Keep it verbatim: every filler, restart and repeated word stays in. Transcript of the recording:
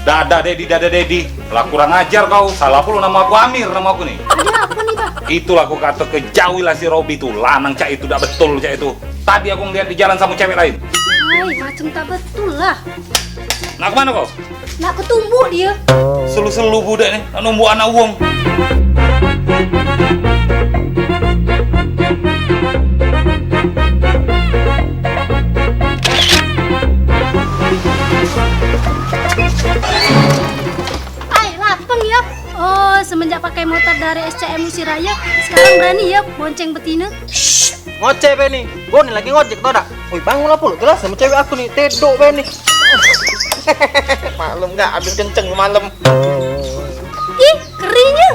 Dada Dedi, dada Dedi. Lah, kurang ajar kau. Salah pula nama aku, Amir nama aku ni. Ada apa nih, Bah? Itulah aku kata ke jauhilah si Robi tu. Lanang cak itu dak betul cak itu. Tadi aku ngeliat di jalan sama cewek lain. Hai, macam tak betul lah. Nak kemana kau? Nak ketumbuk dia. Selu-selu budak ni, nak numbuk anak wong. Ai, lapeng ya. Oh, semenjak pakai motor dari S C M Usiraya, sekarang berani ya bonceng betina. Shh, ngoceh be ni. Gue ni lagi ngojek tau dak? Woi, bangunlah puluk, jelas sama cewek aku ni, tedok be ni. Maklum gak, habis kenceng semalam. Ih, keringnya.